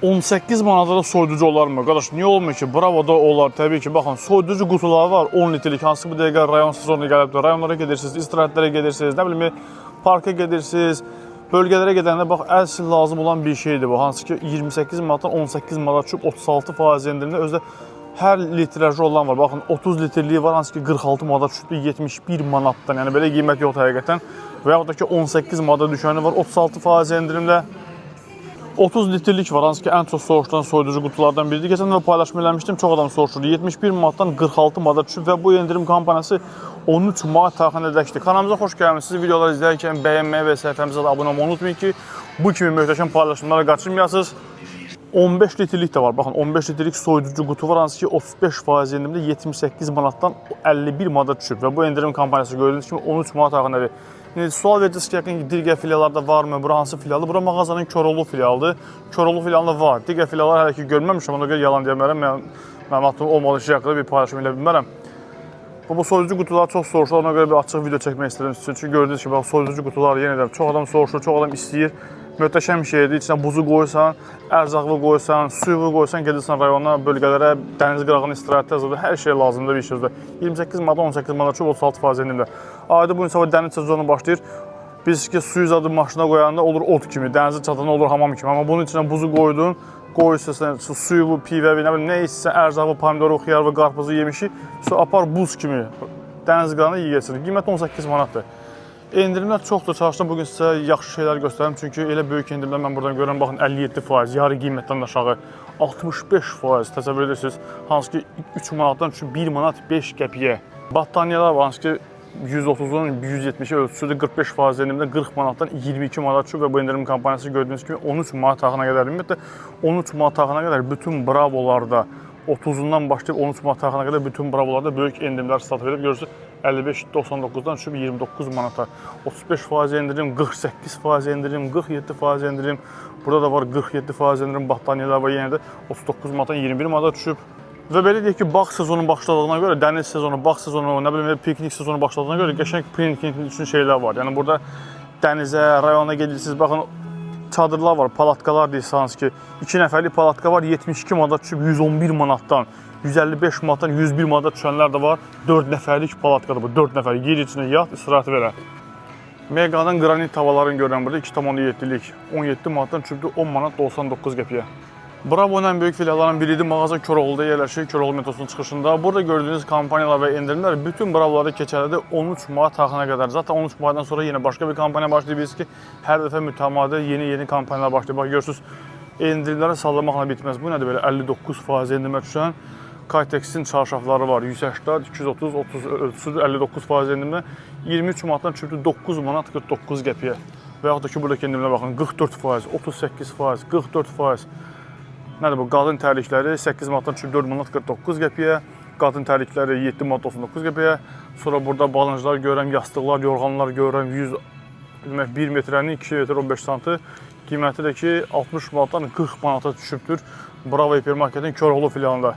18 manata da soyuducu olarmı? Qardaş, niyə olmuyor ki? Bravo da olar təbii ki. Baxın, soyuducu qutuları var 10 litrlik. Hansı bu dəqiqə rayon sezonu gəlibdir. Rayonlara gedirsiniz, istirahətlərə gedirsiniz, nə bilim parka gedirsiniz. Bölgələrə gedəndə bax əsl lazım olan bir şeydir bu. Hansı ki 28 manatdan 18 manata düşüb 36% endirimdə. Özü də hər litrajı olan var. Baxın 30 litrliyi var, hansı ki 46 manata düşübdü 71 manatdan. Yəni belə qiymət yoxdur həqiqətən. Və yaxud da ki 18 manata düşəni var 36% endirimdə. 30 litrlik var, hansı ki ən çox soruşulan soyuducu qutulardan biridir. Keçən dəfə paylaşım eləmişdim, çox adam soruşurdu. 71 manatdan 46 manata düşüb və bu endirim kampaniyası 13 mart tarixindədəkdir. Kanalımıza xoş gəlmisiniz. Videoları izlərkən bəyənməyi və səhifəmizə də abunə olmayı unutmayın ki, bu kimi möhtəşəm paylaşımlara qaçırmayasınız. 15 litrlik də var. Baxın, 15 litrlik soyuducu qutu var, hansı ki 35% endirimdə 78 manatdan 51 manata düşüb və bu endirim kampaniyası gördüyünüz kimi 13 manat tarixindədir. İndi sual verəcəksiniz ki, yəqin ki, digər filiallarda varmı? Bura hansı filialdır? Bura mağazanın Koroğlu filialıdır. Koroğlu filialında var. Digər filiallar hələ ki görməmişəm, ona görə yalan deyə bilmərəm. Mənim məlumatım olmadığı şey haqqında bir paylaşım eləyə bilmərəm. Bu soyuducu qutular çox soruşulur. Ona görə bir açıq video çəkmək istədim sizin üçün. Çünki gördüyünüz kimi bax soyuducu qutular yenə də çox adam soruşur, çox adam istəyir. Möhtəşəm şeydir. İçinə buzu qoysan, ərzaqlı qoysan, suyu qoysan, gedirsən rayona, bölgələrə, dəniz qırağına istirahətə, zaten hər şey lazımdır bir sözlə. 28 manat, 18 manat çox 36% endirimdə. Ayda bu gün dəniz sezonu başlayır. Biz ki suyu zadı maşına qoyanda olur ot kimi, dənizə çatanda olur hamam kimi. Amma bunun içinə buzu qoydun, qoyursan sən suyu, pivəvi, nə bilim nə istəsən, ərzağı, pomidoru, xiyarı, qarpuzu yemişi, su apar buz kimi dəniz qırağına yeyəsən. Qiyməti 18 manatdır. Endirimlər çoxdur. Çalışdım bugün sizə yaxşı şeylər göstərim. Çünki elə böyük endirimlər mən buradan görürəm. Baxın 57%, yarı qiymətdən də aşağı 65% təsəvvür edirsiniz. Hansı ki 3 manatdan düşüb 1 manat 5 qəpiyə. Battaniyelər var, hansı ki 130-un 170-i ölçüsüdür. 45% endirimdə 40 manatdan 22 manata düşüb və bu endirim kampaniyası gördüyünüz kimi 13 manat tarixinə qədər. Ümumiyyətlə 13 manat tarixinə qədər bütün Bravolarda 30-undan başlayıb 13 manat tarixinə qədər bütün Bravolarda böyük endirimlər start verib. Görürsünüz 55.99-dan düşüb 29 manata. 35% endirim, 48% endirim, 47% endirim. Burada da var 47% endirim battaniyelər var yenə də 39 manatdan 21 manata düşüb. Və belə deyək ki, bağ sezonu başladığına görə, dəniz sezonu, bağ sezonu, nə bilim piknik sezonu başladığına görə qəşəng piknik üçün şeylər var. Yəni burada dənizə, rayona gedirsiniz, baxın çadırlar var, palatkalar deyirsiniz hansı ki, 2 nəfərlik palatka var, 72 manata düşüb 111 manatdan, 155 manatdan 101 manata düşənlər də var. 4 nəfərlik palatkadır bu, 4 nəfər. Gir içinə yat, istirahət verə. Mega'nın qranit tavalarını görürəm burada 2,7-lik 17 manatdan düşübdür 10 manat 99 qəpiyə. Bravo'nun ən böyük filiallarından biridir. Mağaza Koroğlu'da yerləşir, Koroğlu metrosunun çıxışında. Burada gördüyünüz kampaniyalar və endirimlər bütün Bravo'larda keçərlidir 13 mart tarixinə qədər. Zaten 13 martdan sonra yenə başqa bir kampaniya başlayır. Bilirsiniz ki, hər dəfə mütəmadi yeni-yeni kampaniyalar başlayır. Bax görürsünüz, endirimləri sallamaqla bitməz. Bu nədir belə 59% endirimə düşən Kaytex'in çarşafları var. 180, 230, 30 ölçüsüdür. 59% endirimlə 23 manatdan düşübdür 9 manat 49 qəpiyə. Və yaxud da ki, buradakı endirimə baxın 44%, 38%, 44%. Nədir bu? Qadın tərlikləri 8 manatdan düşüb 4 manat 49 qəpiyə. Qadın tərlikləri 7 manat 99 qəpiyə. Sonra burada balıncılar görürəm, yastıqlar, yorğanlar görürəm 100 demək 1 metrənin 2 metr 15 santı. Qiyməti də ki 60 manatdan 40 manata düşübdür. Bravo hipermarketin Koroğlu filialında.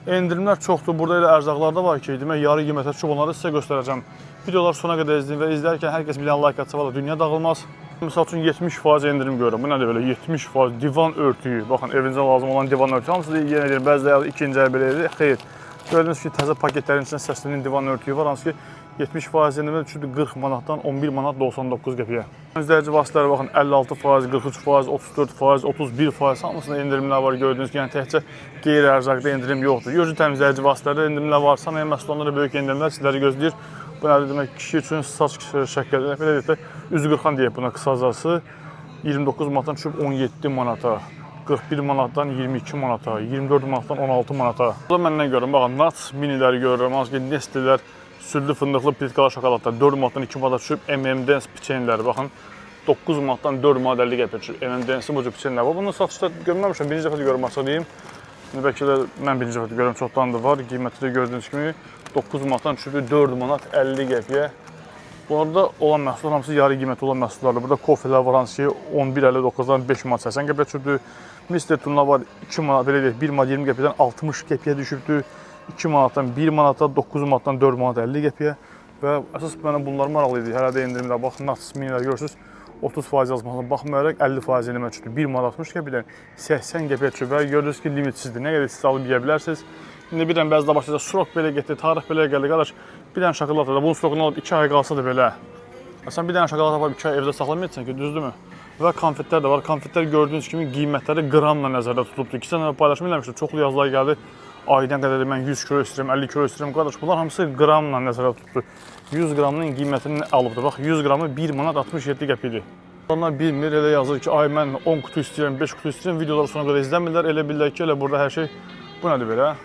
Endirimlər çoxdur. Burada elə ərzaqlar da var ki, demək yarı qiymətə düşüb onları sizə göstərəcəm. Videolar sona qədər izləyin və izlərkən hər kəs bir dənə like atsa valla dünya dağılmaz. Məsəl üçün 70% endirim görürəm. Bu nədir belə 70% divan örtüyü. Baxın evinizə lazım olan divan örtüyü. Hamısı da yenə deyir, bəziləri ikinci əl belə edir. Xeyr. Gördüyünüz kimi təzə paketlərin içində səslinin divan örtüyü var. Hansı ki 70% endirimdə düşürdü 40 manatdan 11 manat 99 qəpiyə. Təmizləyici vasitələrə baxın 56%, 43%, 34%, 31% hamısında endirimlər var gördüyünüz kimi. Yəni təkcə qeyri-ərzaqda endirim yoxdur. Görücü təmizləyici vasitələrdə endirimlər var. Sənaye məhsullarında da böyük endirimlər sizləri gözləyir. Bu nədir demək kişi üçün saç şəkli, belə deyək də üz qırxan deyək buna qısacası. 29 manatdan düşüb 17 manata. 41 manatdan 22 manata, 24 manatdan 16 manata. Burada mən nə görürəm? Baxın, Nuts miniləri görürəm. Hansı ki, Nestlelər südlü fındıqlı plitkalı şokoladlar 4 manatdan 2 manata düşüb. M&M's piçenləri baxın. 9 manatdan 4 manat 50 qəpiyə düşüb. M&M'sin bu cür piçenlər var. Bunu satışda görməmişəm. Birinci dəfə də görürəm açıq deyim. İndi bəlkə də mən birinci dəfə də görürəm, çoxdandır var. Qiyməti də gördüyünüz kimi 9 manatdan düşüb 4 manat 50 qəpiyə. Bunlarda olan məhsullar hamısı yarı qiymətli olan məhsullardır. Burada kofelər var hansı ki 11.59-dan 5 manat 80 qəpiyə düşübdür. Mr. Tunlar var 2 manat belə deyək 1 manat 20 qəpidən 60 qəpiyə düşübdür. 2 manatdan 1 manata, 9 manatdan 4 manat 50 qəpiyə və əsas mənə bunlar maraqlı idi. Hələ də endirimdə bax, Nuts minilər görürsüz. 30% azmasına baxmayaraq 50% endirimə düşdü. 1 manat 60 qəpikdən 80 qəpiyə düşüb və görürsünüz ki, limitsizdir. Nə qədər siz alıb yeyə bilərsiniz. İndi bir dənə bəzi də başlayacaq, srok belə getdi, tarix belə gəldi. Qardaş, bir dənə şokolad da bunun srokunu alıb 2 ay qalsa da belə. Ya sən bir dənə şokolad aparıb 2 ay evdə saxlamayacaqsan ki, düzdürmü? Və konfetlər də var. Konfetlər gördüyünüz kimi qiymətləri qramla nəzərdə tutulubdur. İki sənə paylaşım eləmişdim. Çoxlu yazılar gəldi. Aydan qədər mən 100 kilo istəyirəm, 50 kilo istəyirəm. Qardaş, bunlar hamısı qramla nəzərdə tutulubdur. 100 qramının qiymətini alıbdır. Bax, 100 qramı 1 manat 67 qəpikdir. Onlar bilmir, elə yazır ki, ay mən 10 qutu istəyirəm, 5 qutu istəyirəm. Videoları sona qədər izləmirlər. Elə bilirlər ki, elə burada hər şey bu nədir belə?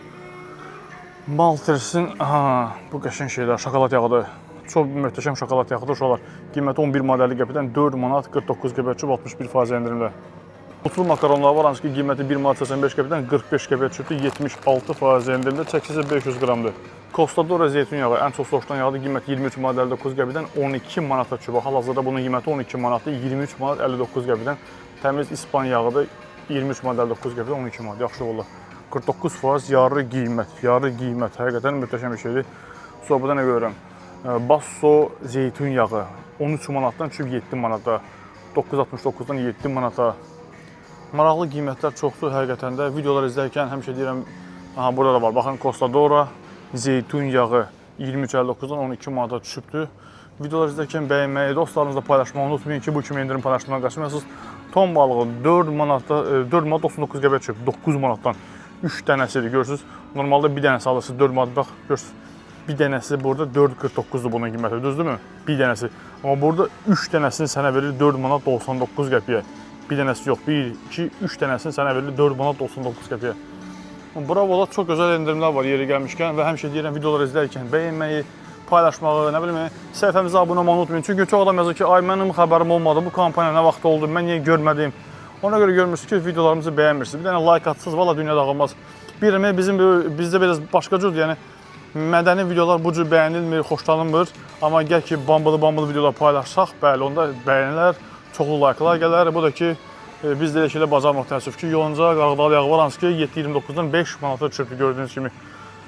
Maltersin, ha, bu qəşəng şeylər, şokolad yağıdır. Çox möhtəşəm şokolad yağıdır uşaqlar. Qiyməti 11 manat 50 qəpikdən 4 manat 49 qəpiyə düşüb 61% endirimdə. Qutulu makaronlar var, hansı ki qiyməti 1 manat 85 qəpikdən 45 qəpiyə düşübdür, 76% endirimdə, çəkisi 500 qramdır. Costadora zeytun yağı ən çox soruşulan yağdır, qiyməti 23 manat 59 qəpikdən 12 manata düşüb. Hal-hazırda bunun qiyməti 12 manatdır, 23 manat 59 qəpikdən. Təmiz İspan yağıdır, 23 manat 59 qəpikdən 12 manat. Yaxşı valla. 49% yarı qiymət, yarı qiymət. Həqiqətən möhtəşəm bir şeydir. Sonra burada nə görürəm? Basso zeytun yağı 13 manatdan düşüb 7 manata, 9.69-dan 7 manata. Maraqlı qiymətlər çoxdur həqiqətən də. Videolar izlərkən həmişə deyirəm, aha burada da var. Baxın Costadora zeytun yağı 23.59-dan 12 manata düşübdür. Videolar izlərkən bəyənməyi, dostlarınızla paylaşmağı unutmayın ki, bu kimi endirim paylaşmadan qaçmayasınız. Ton balığı 4 manatda, 4 manat 99 qəpiyə düşüb, 9 manatdan 3 dənəsidir görürsüz. Normalda bir dənəsi alırsınız 4 manat, bax görürsüz. Bir dənəsi burada 4.49-dur bunun qiyməti, düzdürmü? Bir dənəsi. Amma burada 3 dənəsini sənə verir 4 manat 99 qəpiyə. Bir dənəsi yox, 1, 2, 3 dənəsini sənə verir 4 manat 99 qəpiyə. Bravoda çox gözəl endirimlər var yeri gəlmişkən və həmişə deyirəm videoları izlərkən bəyənməyi, paylaşmağı, nə bilim, səhifəmizə abunə olmağı unutmayın. Çünki çox adam yazır ki, ay mənim xəbərim olmadı, bu kampaniya nə vaxt oldu, mən niyə görmədim. Ona görə görmürsünüz ki, videolarımızı bəyənmirsiniz. Bir dənə like atsız, valla dünya dağılmaz. Bir bizim bizdə biraz başqa cürdür, yəni mədəni videolar bu cür bəyənilmir, xoşlanılmır. Amma gəl ki, bambılı videolar paylaşsaq, bəli, onda bəyənilər, çoxlu like'lar gələr. Bu da ki, biz də elə şeylə bacarmırıq təəssüf ki, yonca qarğıdalı yağı var, hansı ki 7.29-dan 5 manata düşübdür gördüyünüz kimi.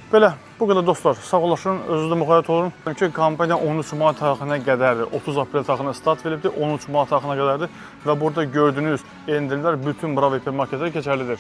Belə, bu qədər dostlar. Sağollaşın, özünüzə müğayət olun. Çünki kampaniya 13 mart tarixinə qədərdir. 30 aprel tarixinə start veribdir, 13 mart tarixinə qədərdir və burada gördüyünüz endirimlər bütün Bravo hipermarketlərdə keçərlidir.